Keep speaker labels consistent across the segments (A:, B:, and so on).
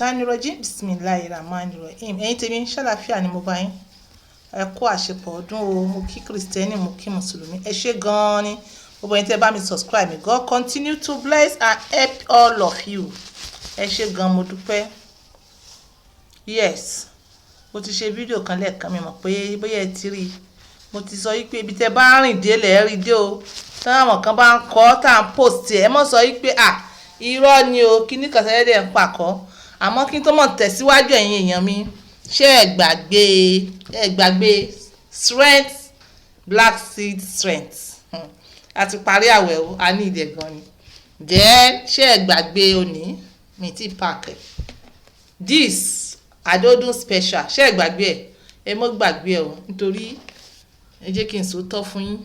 A: Shaitani rajim. Bismillahi rahmani rahim. Ẹ̀yin tèmi, ṣàlàáfíà ni mo bá yín? Ẹ kú àṣepọ̀ ọdún o. Mo kí Kristẹni, mo kí Mùsùlùmí. Ẹ ṣé gan-an ni gbogbo ẹ̀yin tẹ́ bá mi subscribe. May God continue to bless and help all of you. Ẹ ṣé gan, mo dúpẹ́. Yes, mo ti ṣe fídíò kan lẹ́ẹ̀kan, mi mọ̀ pé bóyá ẹ ti rí i. Mo ti sọ wípé ibi tẹ́ bá rìn dé lẹ̀ rí dé o. Táwọn kan bá ń kọ́ tá à ń post ẹ̀, ẹ mọ̀ sọ wípé à irọ́ ni o, kíní kan sẹ́yẹ́dẹ̀ ń pàkọ́. Àmọ́ kí n tó mọ̀ tẹ̀síwájú, ẹ̀yin èèyàn mi, ṣé ẹ gbàgbé strength, black seed strength? A ti parí àwẹ̀ o, a ní ìdẹ̀ gan ni. Then ṣé ẹ gbàgbé òní mi ti pack ẹ̀, this àdódún special? Ṣé ẹ gbàgbé ẹ? Ẹ mọ́ gbàgbé ẹ o, nítorí ẹ jẹ́ kí n sòótọ́ fún yín,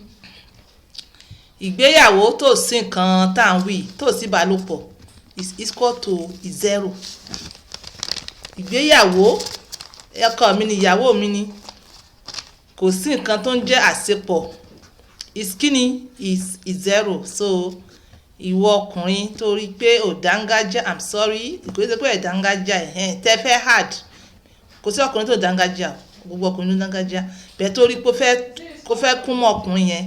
A: ìgbéyàwó tó sí nǹkan tá à ń wí tó sí ìbálòpọ̀ is equal to zero. Ìgbéyàwó, ọkọ mi ni, ìyàwó mi ni, kò sí nǹkan tó ń jẹ́ àṣepọ̀, is kíni, is zero. So ìwọ ọkùnrin tó rí pé ò dángájá, I'm sorry, kò sí pé ò dángájá ẹ̀hẹ́n tẹ́ fẹ́ hard, kò sí ọkùnrin tó dángájá, gbogbo ọkùnrin ló dángájá bẹ́ẹ̀. Tó rí pé kó fẹ́ kún mọ́ ọkùnrin yẹn,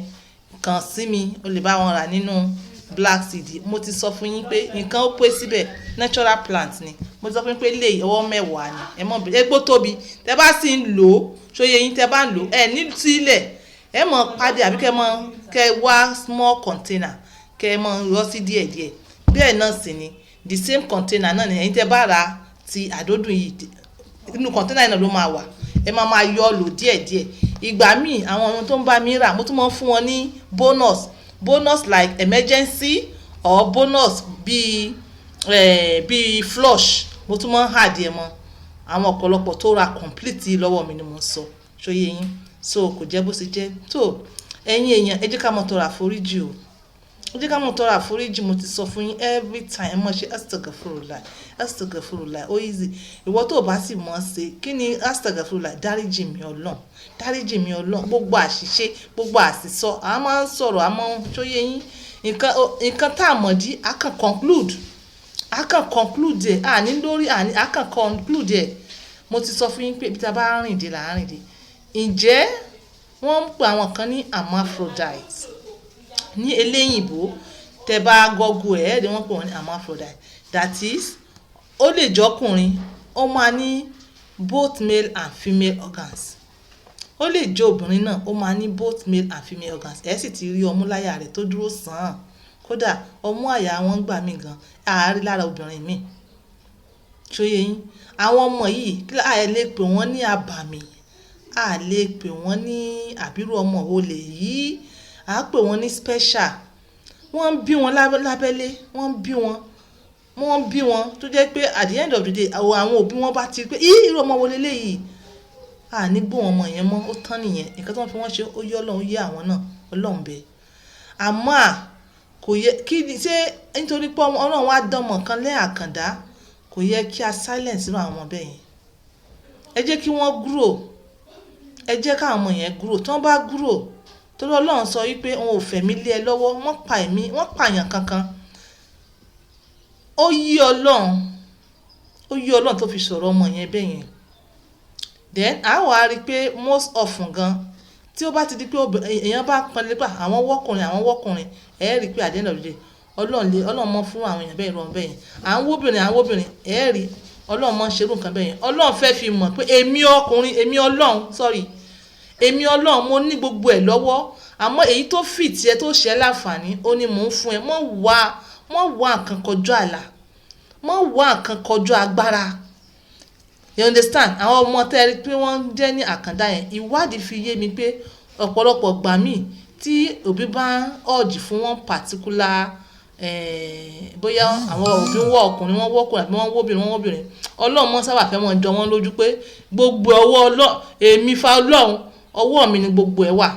A: kàn sí mi, o lè bá wọn rà nínú black seed. Mo ti sọ fún yín pé nǹkan ó pé síbẹ̀, natural plant ni. Mo ti sọ fún yín pé lè ọwọ́ 10 ni. Ẹ mọ̀ egbò tóbi, tẹ bá sì ń lò ó, ṣóye yín? Tẹ bá ń lò ó, ẹ ní sílẹ̀, ẹ mọ̀ pàdé àbí kẹ mọ̀ kẹ wá small container, kẹ mọ̀ rọ́ sí díẹ̀díẹ̀. Bẹ́ẹ̀ náà sì ni the same container náà ni ẹ̀yin tẹ bá ra ti àdódùn yìí, inú container náà ló máa wà. Ẹ máa máa yọ lò díẹ̀díẹ̀. Ìgbà míì, àwọn ohun tó ń bá mi rà, mo tún máa ń fún wọn ní bonus, bonus like emergency or bonus bíi flush. Mo tún máa ń add ẹ̀ mọ́. Àwọn ọ̀pọ̀lọpọ̀ tó ra complete lọ́wọ́ mi ni mo ń sọ. Ṣó yé yín? So kò jẹ́ bó ṣe jẹ́. Tó ẹ̀yin èèyàn, ẹ jẹ́ ká máa tọrọ àforíjì o, ẹ jẹ́ ká máa tọrọ àforíjì. Mo ti sọ fún yín, every time ẹ máa ṣe astagfirullah, astagfirullah. Ó easy. Ìwọ tó o bá sì mọ̀ ọ́ ṣe, kí ni astagfirullah? Dáríjì mi Ọlọ́run, dáríjì mi Ọlọ́run, gbogbo àṣìṣe, gbogbo àṣìsọ. A máa ń sọ̀rọ̀, a máa ń, ṣó yé yín? Nǹkan tá a mọ̀ dí, a kàn conclude ẹ̀, àní lórí àní, a kàn conclude ẹ̀. Mo ti sọ fún yín pé ibi tí a bá rìn dé là ń rìn dé. Ǹjẹ́ wọ́n ń pè àwọn kan ní hermaphrodite ní eléyìnbó? Tẹ bá google ẹ̀, ẹ́ rí wọ́n pè wọ́n ní hermaphrodite. That is, ó lè jọ́kùnrin, ó máa ní both male and female organs. Ó lè jẹ́ obìnrin náà, ó máa ní both male and female organs. Ẹ̀ sì ti rí ọmú láyà rẹ̀ tó dúró sàn án, kódà ọmú àyà wọn gbà mí gan àárí lára obìnrin míì. Ṣó yé yín? Àwọn ọmọ yìí, a lè pè wọ́n ní abàmì, a lè pè wọ́n ní àbírú ọmọ wo lè yí, a pè wọ́n ní special. Wọ́n ń bí wọn lábẹ́lé, wọ́n ń bí wọn, wọ́n ń bí wọn tó jẹ́ pé at the end of the day, àwọn òbí wọn bá ti pé irú ọmọ wo leléyìí, a ní gbóhùn ọmọ yẹn mọ́, ó tán nìyẹn. Nǹkan tó ń fi wọ́n ṣe, ó yé Ọlọ́run, ó yé àwọn náà, Ọlọ́run bẹ́ẹ̀. Àmọ́ à kò yẹ kí ni ṣé nítorí pé Ọlọ́run wá dánmọ̀ kan lẹ́ àkàndá, kò yẹ kí a silence irú àwọn ọmọ bẹ́ẹ̀ yẹn. Ẹ jẹ́ kí wọ́n grow, ẹ jẹ́ káwọn ọmọ yẹn grow. Tí wọ́n bá grow, torí Ọlọ́run sọ wípé òun ò fẹ̀mí lé ẹ lọ́wọ́, wọ́n pa ẹ̀mí, wọ́n pààyàn kankan. Ó yí Ọlọ́run, ó yí Ọlọ́run tó fi sọ̀rọ̀ ọmọ yẹn bẹ́ẹ̀ yẹn. Then a wá rí i pé most often gan, tí ó bá ti di pé èèyàn bá pọn lé pa àwọn wọ́kùnrin, àwọn wọ́kùnrin, ẹ rí i pé at the end of the day, Ọlọ́run lè, Ọlọ́run mọ́ fún àwọn èèyàn bẹ́ẹ̀ rọrùn bẹ́ẹ̀ yẹn. À ń wóbìnrin, à ń wóbìnrin, ẹ rí Ọlọ́run mọ́ ṣerú nǹkan bẹ́ẹ̀ yẹn. Ọlọ́run fẹ́ fi mọ̀ pé èmi ọkùnrin, èmi Ọlọ́run, sorry, èmi Ọlọ́run, mo ní gbogbo ẹ̀ lọ́wọ́, àmọ́ èyí tó fì tiẹ̀ tó ṣe láǹfààní, ó ní mò ń fún ẹ. Mọ́ wá nǹkan kọjú àlà, mọ́ wá nǹkan kọjú agbára. You understand? Àwọn ọmọ tẹ́ ẹ rí pé wọ́n ń jẹ́ ní àkàndá yẹn, ìwádìí fi yé mi pé ọ̀pọ̀lọpọ̀ gbà míì tí òbí bá ń urge fún one particular, bóyá àwọn òbí ń wọ́ ọkùnrin, wọ́n wọ́kùnrin, àbí wọ́n wóbìnrin, wọ́n wóbìnrin, Ọlọ́run mọ́ sábà fẹ́ wọn jọ wọ́n lójú pé gbogbo ọwọ́ Ọlọ́run, èmi fa Ọlọ́run, ọwọ́ mi ni gbogbo ẹ̀ wà,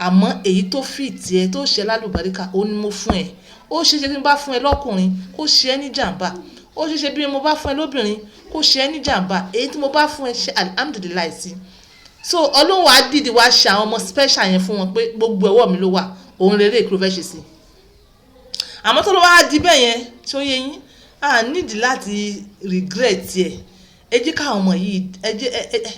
A: àmọ́ èyí tó fit ẹ, tó ṣe lálùbáríkà, ó ní mo fún ẹ. Ó ṣeé ṣe bí mo bá fún ẹ lọ́kùnrin, kó ṣe ẹ́ ní jàǹbá. Ó ṣeé ṣe bí mo bá fún ẹ lóbìnrin, kó ṣe ẹ́ ní jàǹbá. Èyí tí mo bá fún ẹ, ṣe alhamdulillahi sí. So Ọlọ́run wá dìde wá ṣe àwọn ọmọ special yẹn fún wọn pé gbogbo ọwọ́ mi ló wà, òun rere kí ló fẹ́ ṣe sí. Àmọ́ tó ló wá di bẹ́ẹ̀ yẹn, tí ó yé yín? A nídìí láti regret ẹ̀. Ẹ jẹ́ káwọn ọmọ yìí,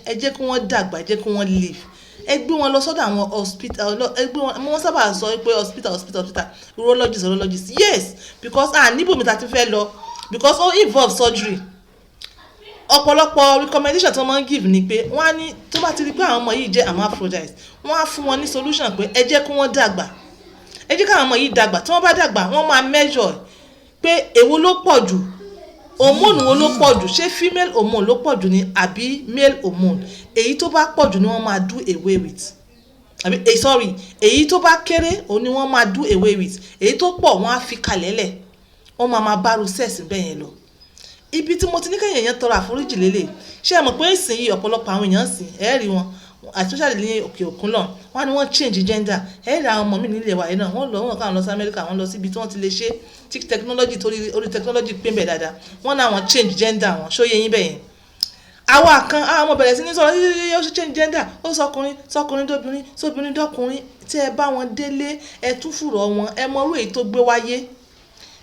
A: ẹ jẹ́ kí wọ́n dàgbà, ẹ jẹ́ kí wọ́n live. Ẹ gbé wọn lọ sọ́dọ̀ àwọn hospital. Ẹ gbé wọn. Wọ́n sábà sọ pé hospital, hospital, hospital, urologist, urologist. Yes, because a níbòmí ta ti fẹ́ lọ, because ó involve surgery. Ọ̀pọ̀lọpọ̀ recommendation tí wọ́n máa ń give ni pé wọ́n á ní tó bá ti rí pé àwọn ọmọ yìí jẹ́ hermaphrodite, wọ́n á fún wọn ní solution pé ẹ jẹ́ kí wọ́n dàgbà, ẹ jẹ́ káwọn ọmọ yìí dàgbà. Tí wọ́n bá dàgbà, wọ́n máa measure pé èwo ló pọ̀ jù, hormone wo ló pọ̀ jù, ṣé female hormone ló pọ̀ jù ni àbí male hormone. Èyí tó bá pọ̀ jù ni wọ́n máa do away with, àbí sorry, èyí tó bá kéré òun ni wọ́n máa do away with. Èyí tó pọ̀, wọ́n á fi kalẹ̀ lẹ̀, wọ́n máa máa bá process bẹ́ẹ̀ yẹn lọ. Ibi tí mo ti ní kẹ́yìn èèyàn tọrọ àforíjì lélẹ̀, ṣé ẹ mọ̀ pé ìsìn ọ̀pọ̀lọpọ̀ àwọn èèyàn sìn, ẹ rí wọn, especially ní òkè òkun náà, wọ́n á ní wọ́n change gender. Ẹ rí àwọn ọmọ mi nílé wa yìí náà, wọ́n lọ, wọ́n kàn lọ sí Amẹ́ríkà, wọ́n lọ síbi tí wọ́n ti lè ṣe tí technology, torí orí technology pín bẹ̀ dáadáa. Wọ́n náà wọ́n change gender wọn. Ṣó yé yín bẹ́ẹ̀ yẹn? Àwa kan, àwọn ọmọ bẹ̀rẹ̀ sí ní sọ̀rọ̀, ó ṣe change gender, ó sọkùnrin sọkùnrin dóbìnrin, sóbìnrin dọ́kùnrin. Tí ẹ bá wọn délé, ẹ tún fùrọ̀ wọn, ẹ mọ irú èyí tó gbé wáyé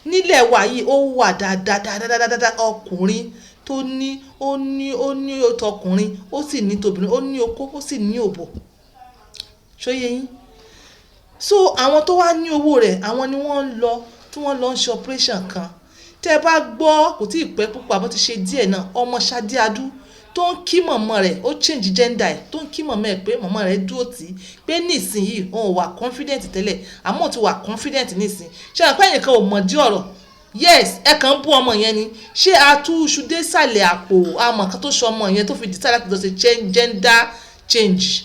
A: nílẹ̀ wa yìí. Ó wà dáadáa dáadáa dáadáa. Ọkùnrin tó ní ó ní tọkùnrin, ó sì ní tobìnrin, ó ní okó, ó sì ní òbò. Ṣó yé yín? So àwọn tó wá ní owó rẹ̀, àwọn ni wọ́n ń lọ tí wọ́n lọ ń ṣe operation kan. Tẹ́ ẹ bá gbọ́, kò tí ì pẹ́ púpọ̀, àbọ̀ ti ṣe díẹ̀ náà, ọmọ Ṣadé Adú tó ń kí mọ̀mọ́ rẹ̀, ó change gender ẹ̀, tó ń kí mọ̀mọ́ ẹ̀ pé mọ̀mọ́ rẹ̀ dúró tì í, pé nísìnyìí òun ò wà confident tẹ́lẹ̀, àmọ́ ó ti wà confident nísìnyìí. Ṣé àpẹ́ yẹn kan ò mọ̀ dí ọ̀rọ̀? Yes, ẹ kàn ń bú ọmọ yẹn ni. Ṣé atúṣu dé sàlẹ̀ àpò àmọ̀ kan tó ṣe ọmọ yẹn tó fi decide láti lọ ṣe gender change?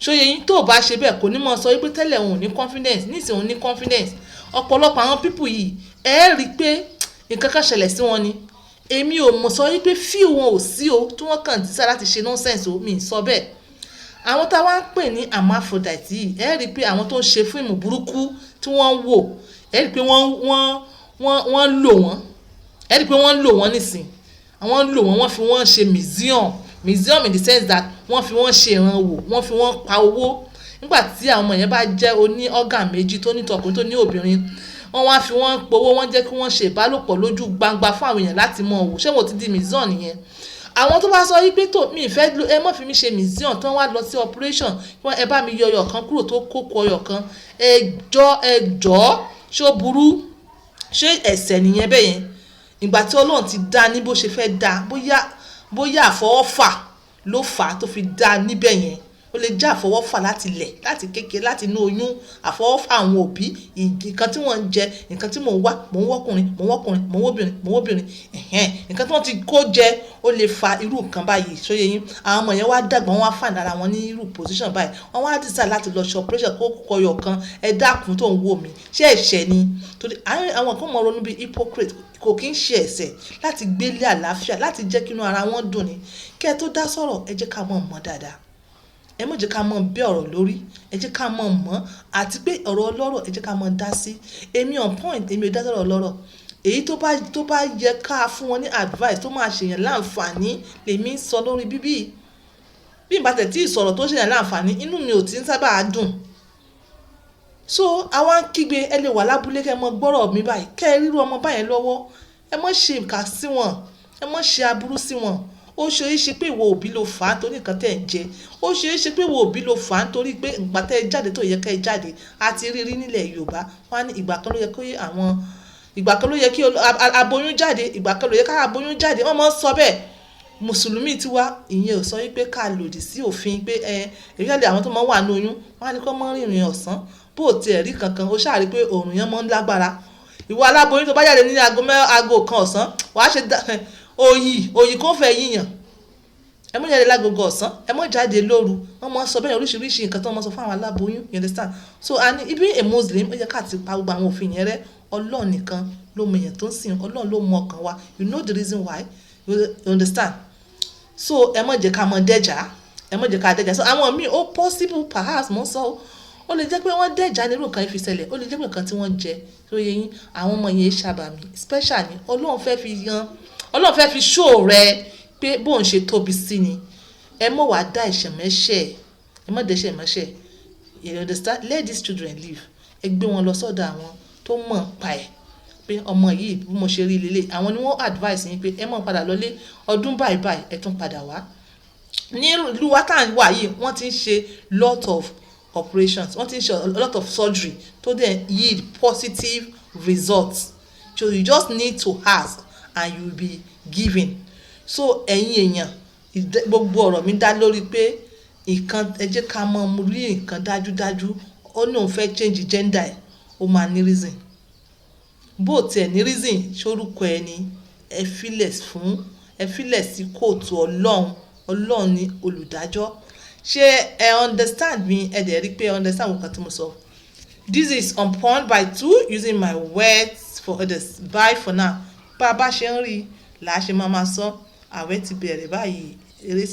A: Ṣóye yín? Tó o bá ṣe bẹ́ẹ̀, kò ní mọ̀ sọ wípé tẹ́lẹ̀ òun ò ní confidence, nísìnyí òun ní confidence. Ọ̀pọ̀lọpọ̀ àwọn people yìí, ẹ rí i pé nǹkan kan ṣẹlẹ̀ sí wọn ni. Èmi ò mọ̀ sọ wípé fíù wọn ò sí o, tí wọ́n kàn decide láti ṣe nonsense o, mi ì sọ bẹ́ẹ̀. Àwọn tá a wá ń pè ní hermaphrodite yìí, ẹ rí i pé àwọn tó ń ṣe fíìmù burúkú tí wọ́n ń wò, ẹ rí i pé wọ́n lò wọ́n. Ẹ rí i pé wọ́n lò wọ́n nísìn, àwọn ń lò wọ́n, wọ́n fi wọ́n ṣe museum. Museum in the sense that wọ́n fi wọ́n ṣe ìrànwọ́, wọ́n fi wọ́n pa owó. Nígbà tí àwọn ọmọ yẹn bá jẹ́ oní organ méjì, tó ní tọkùnrin, tó ní obìnrin, wọ́n wá fi wọ́n powó, wọ́n jẹ́ kí wọ́n ṣe ìbálòpọ̀ lójú gbangba fún àwọn èèyàn láti mọ̀ wò. Ṣé wọ́n ti di museum nìyẹn? Àwọn tó bá sọ yí pé tó mi ìfẹ́, ẹ má fi mi ṣe museum, tí wọ́n wá lọ sí operation, wọ́n ẹ bá mi yọ ọyọ kan kúrò tó kókó ọyọ kan, ẹ jọ, ẹ jọ, ṣó burú? Ṣé ẹ̀ṣẹ̀ nìyẹn bẹ́ẹ̀ yẹn? Ìgbà tí Ọlọ́run ti dá ní bó ṣe fẹ́ dá, bóyá àfọwọ́fà ló fà á tó fi dá níbẹ̀ yẹn. Ó lè jẹ́ àfọwọ́fà láti ilẹ̀, láti kékeré, láti inú oyún, àfọwọ́fà àwọn òbí, nǹkan tí wọ́n ń jẹ, nǹkan tí mò ń wá, mò ń wọ́kùnrin, mò ń wọ́kùnrin, mò ń wóbìnrin, mò ń wóbìnrin, ẹ̀hẹ́n, nǹkan tí wọ́n ti kó jẹ, ó lè fa irú nǹkan báyìí. Ṣóyè yín? Àwọn ọmọ yẹn wá dàgbà, wọ́n wá fà lára wọn ní irú position báyìí, wọ́n wá decide láti lọ ṣe operation kó kọyọ̀ kan. Ẹ dákun, tó ń wò mí, ṣé ẹ̀ṣẹ̀ ni? Torí àwọn kan mọ̀ ronú bíi hypocrite. Kò kí ń ṣe ẹ̀ṣẹ̀ láti gbélé àlàáfíà, láti jẹ́ kí inú ara wọn dùn ni. Kí ẹ tó dá sọ̀rọ̀, ẹ jẹ́ ká mọ̀ mọ́ dáadáa. Ẹ má jẹ́ ká mọ̀ bẹ́ ọ̀rọ̀ lórí, ẹ jẹ́ ká mọ̀ mọ́, àti pé ọ̀rọ̀ ọlọ́rọ̀, ẹ jẹ́ ká mọ̀ dá sí. Èmi on point, èmi ò dá sọ̀rọ̀ ọlọ́rọ̀. Èyí tó bá yẹ ká fún wọn ní advice tó máa ṣèyàn láǹfààní lèmi ń sọ lórí bíbí. Bí n bá tẹ̀ tí ìsọ̀rọ̀ tó ṣèyàn láǹfààní, inú mi ò tí ń sábà dùn. So àwa ń kígbe. Ẹ lè wà lábúlé, kẹ́ ẹ mọ gbọ́rọ̀ mi báyìí, kẹ́ ẹ ríru ọmọ báyẹn lọ́wọ́, ẹ mọ̀ ṣe ìkà sí wọn, ẹ mọ̀ ṣe aburú sí wọn. Ó ṣe é ṣe pé ìwọ òbí ló fà á torí nǹkan tẹ̀ ń jẹ. Ó ṣe é ṣe pé ìwọ òbí ló fà á nítorí pé ìgbà tẹ́ ẹ jáde tó yẹ kẹ́ ẹ jáde. A ti rí rí nílẹ̀ Yorùbá, wọ́n á ní ìgbà kan ló yẹ kí àwọn, ìgbà kan ló yẹ kí aboyún jáde, ìgbà kan ló yẹ ká aboyún jáde. Wọ́n máa ń sọ bẹ́ẹ̀. Mùsùlùmí tiwa, ìyẹn ò sọ wípé ká lòdì sí òfin pé ẹ èyí àwọn tó máa ń wà ní oyún, wọ́n á ní kó máa rìnrìn ọ̀sán. Bó tiẹ̀ rí kankan, ó ṣáà rí pé òòrùn yẹn máa ń lágbára. Ìwọ aláboyún tó bá jáde ní aago 1 ọ̀sán, wàá ṣe òyì òyì kò fẹ́ yíyàn. Ẹ mọ́ jáde lágogo ọ̀sán, ẹ mọ́ jáde lóru. Wọ́n máa ń sọ bẹ́ẹ̀, oríṣiríṣi nǹkan tí wọ́n máa ń sọ fún àwọn aláboyún, you understand? So and even a Muslim, ó yẹ ká ti pa gbogbo àwọn òfin yẹn rẹ́. Ọlọ́run nìkan ló mọ èèyàn tó ń sìn, Ọlọ́run ló mọ ọkàn wa. You know the reason why, you understand? So ẹ má jẹ́ ká mọ dẹ́jà, ẹ má jẹ́ ká dẹ́jà. So àwọn míì, ó possible, perhaps, mo ń sọ, ó lè jẹ́ pé wọ́n dẹ́jà nírú nǹkan yìí fi ṣẹlẹ̀. Ó lè jẹ́ pé nǹkan tí wọ́n jẹ tó yẹ yín. Àwọn ọmọ yẹn ṣàbàmì special ni. Ọlọ́run fẹ́ fi yan, Ọlọ́run fẹ́ fi show rẹ pé bóun ṣe tóbi sí ni. Ẹ mọ̀ wá dá ẹ̀ṣẹ̀ mẹ́ṣẹ̀, ẹ mọ̀ dẹ́ṣẹ̀ mẹ́ṣẹ̀, you understand? Let these children live. Ẹ gbé wọn lọ sọ́dọ̀ àwọn tó mọ̀ pa ẹ̀. Pé ọmọ yìí, bí mo ṣe rí lélẹ̀, àwọn ni wọ́n advice yín pé ẹ mọ̀ padà lọlé ọdún báyìí báyìí, ẹ tún padà wá. Ní ìlú wa tá à ń wà yìí, wọ́n ti ń ṣe lot of operations, wọ́n ti ń ṣe a lot of surgery tó dẹ̀ yield positive results. So you just need to ask and you will be given. So ẹ̀yin èèyàn, gbogbo ọ̀rọ̀ mi dá lórí pé nǹkan, ẹ jẹ́ ká mọ̀ rí nǹkan dájúdájú. Ó ní òun fẹ́ change gender ẹ̀, ó máa ní reason. Bó tiẹ̀ ní reason, ṣórúkọ ẹ ni ẹ filẹ̀ fún, ẹ filẹ̀ sí kóòtù Ọlọ́run. Ọlọ́run ni olùdájọ́. Ṣé ẹ understand mi? Ẹ dẹ̀ rí pé ẹ understand nǹkan tí mo sọ. This is on point by two, using my words for others. Bye for now. Bá a bá ṣe ń rí là á ṣe máa sọ. Àwẹ̀ ti bẹ̀rẹ̀ báyìí, eré sì.